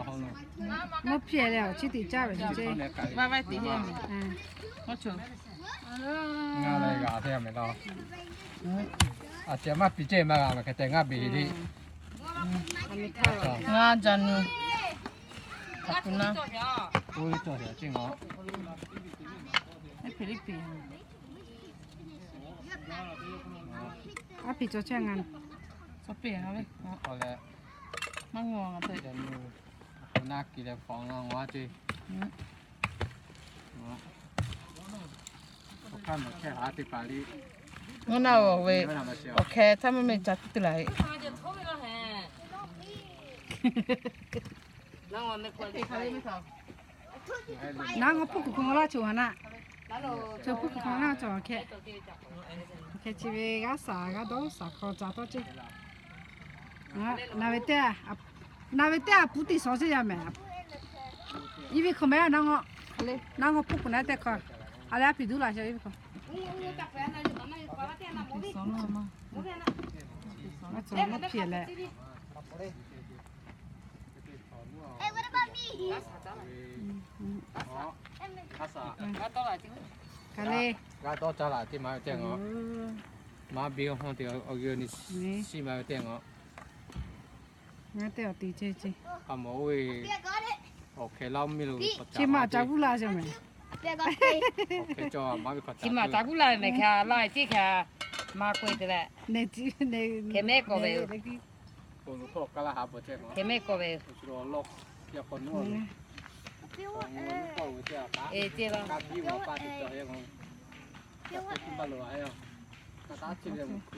Mvuhˇ hpehꞈ leh awˬ chi teꞈ caˇ ve ce. Ngaˇ leh g'a hteˇ a mehˍ laˇ. A ceh maˇ piˍ ceh maˇ g'a maˬ hk'e te ngaˇ beˬ le. Ngaˇ ja nu. Oˇ ve cawˬ ce ngaˬ. Aˉ piˍ cawˬ chehˇ ngaˬ. Maˇ ngawˬ ngaˬ te. Ngaˇ ki leh fawˬ ngaˬ ce. Ngaˇ naˆ oˬ ve, awˬ hkeh htaˇ mvuhˇ meh ca tuˬ laˬ e. Naˉ ngawˬ hpuˇ kuiˬ hk'aw ngaˬ laˇ cawˬ a naˆ. Cawˬ hpuˇ kuiˬ hk'aw ngaˬ laˇ cawˬ a hkeh. Hkeh chi ve g'aˇ saˍ g'aˇ dawˇ saˍ hk'aw ca tawˇ ce. Naˬ ve teˇ, naˬ ve teˇ a puˉ teˇ shawˍ ce yaˇ mehˍ. Iˉ ve hk'aw mehˍ naˉ ngawˬ, naˉ ngawˬ hpuˇ kuiˬ naˉ teˇ hk'aw. A leh a piˍ duˉ laˬ shawˍ iˉ ve hk'aw. Mvuhˇ hpehꞈ leh. Ka le. G'a dawˇ caˇ laˬ teˇ ma ve teˇ ngawˬ. Maˇ biˇ hawˇ te awˬ g'euˆ ni shiˍ ma ve teˇ ngawˬ. Ngaˬ teˇ awˬ te ce ce. A mawˬ oˇ ve awˬ hkeh laˇ miˇ lo chi maˬ ca g'uˇ laˇ ce mehˍ. Chi maˬ ca g'uˇ laˇ mehˍ hkeh laˇ ce hkeh maˇ k'oˆ te leh. Hkeh mehˉ k'awꞈ ve. Hkeh mehˉ k'awꞈ ve.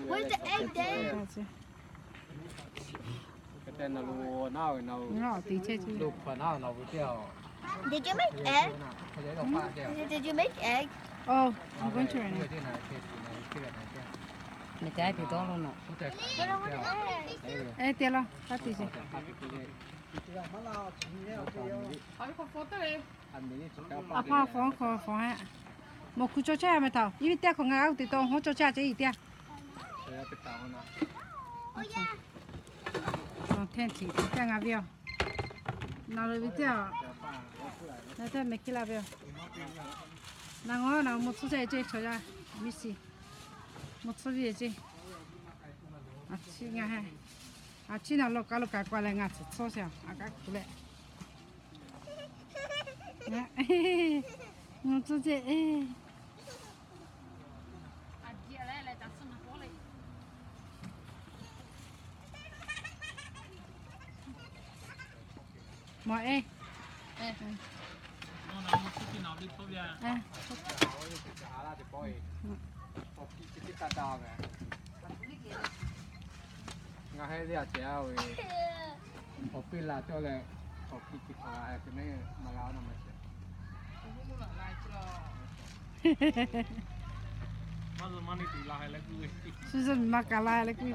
Where's the egg, Dad? Did you make egg? Did you make egg? Oh, I'm going to right now. Mehˍ ca piˍ dawˇ lo nawˬ. Eh, te laˇ, ka te ce. A hpaˇ fawˬ hk'aw fawˬ ha. Mawˬ hkuˬ cawˬ chehˇ a mehˍ htaꞈ. Iˉ ve teˇ hk'awꞈ ngaˬ g'a uˉ te taw hawˉ cawˬ chehˇ a ce iˉ teˇ. Hteˇ tiꞈ teˇ ngaˬ ve yoˬ. Naˬ lo ve teˇ a. Naˬ teˇ mehˍ hkiˇ la ve yoˬ. Naˬ ngawˬ naˬ mvuhˇ tcuhˉ chehˇ ce chaw yaˇ. Miˇ shiˍ mvuhˇ tcuhˉ ve ce. A ciˉ ngaˬ he. A ciˉ naˬ lo ka lo kaꞈ k'awꞈ leh ngaˬ tcuhˉ tcuhˉ sheˍ a kaˉ kuˬ leh. Mvuhˇ tcuhˉ ce e. Mawˬ e. Ngaˬ heh ve a ceh a ve, awˬ piˇ la cawˇ leh, awˬ piˇ ci hk'aˬ la te mehˍ maˇ la na ma ce. Suh zuhˬ miˬ ma kaꞈ la leh kuˇ.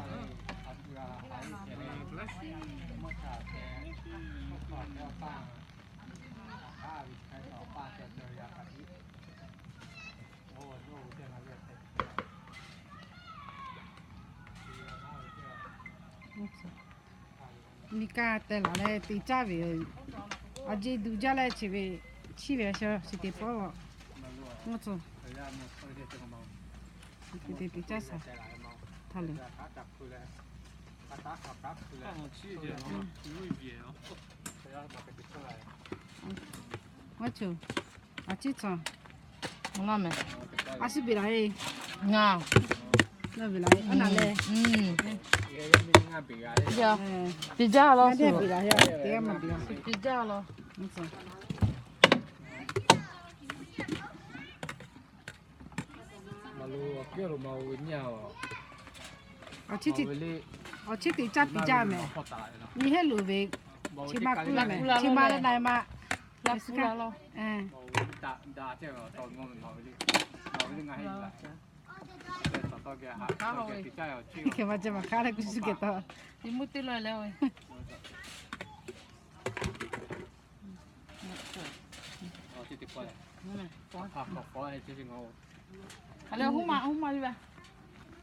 Miˬ kaˇ teh laˬ leh te caˇ ve, a jeˇ duˬ jaˇ leh chi ve, chiˇ ve a sha chi te pawˆ. Mvuhˇ tcuhˉ te te caˇ shaˍ htaˇ le. Mvuhˇ tcuhˉ, a ciˉ tcuhˉ. Ngaˬ mehˍ. A shu beˬ laˬ e. Ngaˬ. Naˬ beˬ laˬ e. A naˬ leh. Te jaˇ law. Te jaˇ law. Awˬ chi teꞈ caˇ piˇ jaˇ mehˍ. Nyi heˆ loˍ ve, chi ma kuˇ mehˍ, chi ma leh na e ma. Hk'e ma ce ma hk'aˉ leh kuˇ suh kehˬ taw.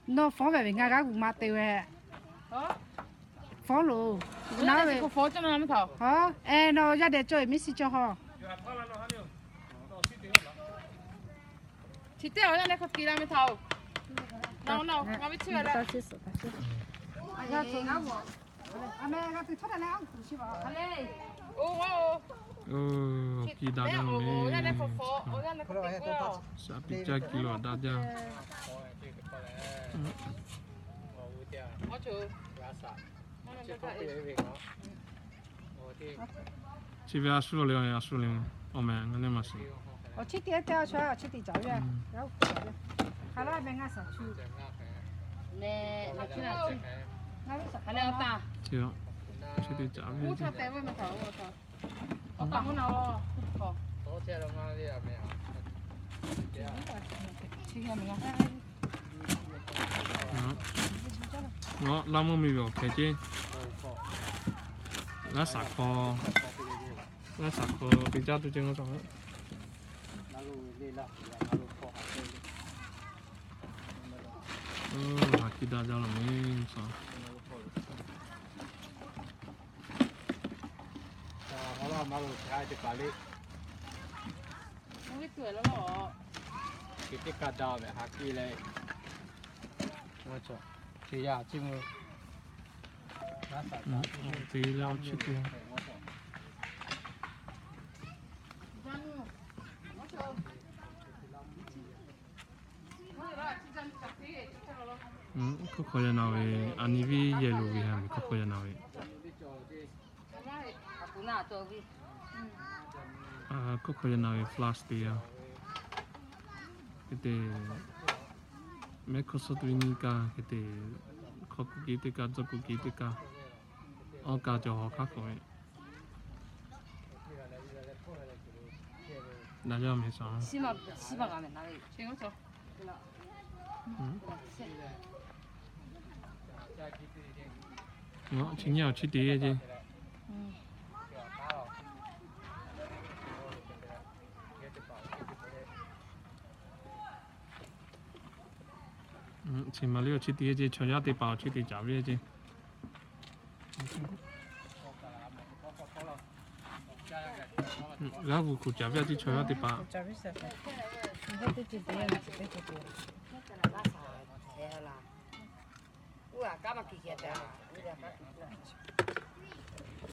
Nawˬ fawˉ ve ve ngaˬ g'a g'uˬ ma te ve. Fawˉ loˬ. Naˉ ve, e, nawˬ yaˇ dehꞈ cawˬ-e miˉ shiˍ cawˬ haw. Chi teˇ awˬ yaˇ leh hk'a kiˬ la meh htaꞈ-oˬ. Nawˬ nawˬ ngaˬ ve chi ve leh. Oˇ, kiˇ daꞈ jaˇ meh. Shaˍ piˇ caˇ kiˇ lo daꞈ jaˇ. Chi ve a shu le, a shu le, awˬ meh ngaˬ neˇ maˬ shiˍ. Awˬ chi teˇ caˇ, awˬ chi teˇ caˇ ve, hk'a laˇ meh ngaˇ shaˍ chu. Chi teˇ caˇ ve. Laˇ meuˇ mi ve awˬ hkeh ceˇ. Laˇ shaˍ hk'aw, laˇ shaˍ hk'aw te caˇ tuˬ ceˇ ngaˇ cawˬ. Haˍ kiˇ daꞈ jaˇ laˬ meh. Teˇ kaˇ daꞈ ve haˍ kiˇ leh, te leh awˬ chi teˇ Hkawˇ hk'aw yaˇ na ve, a nyi viˉ yehˬ lo ve ha ve hkawˇ hk'aw yaˇ na ve. Hkawˇ hk'aw yaˇ na ve flash teˇ yanˇ, hk'e te, mehˆ hkawˇ suhˉ teˇ ve nyiˇ kaˇ hk'e te, hk'aw kuˬ kiˬ teˇ kaˇ, tcuh kuˬ kiˬ teˇ kaˇ, awˇ kaˇ cawˬ hawˬ hk'aˇ k'oˆ ve. Daꞈ jaˇ meh shaˍ. Chi nyi awˬ chi teˇ ceˇ. Chi ma liˇ awˬ chi teˇ ceˇ, chaw yaˇ teˇ hpaˍ awˬ chi teˇ caˍ ve ceˇ. G'aˇ vuˬ kuˬ caˍ ve ceˇ, chaw yaˇ teˇ hpaˍ.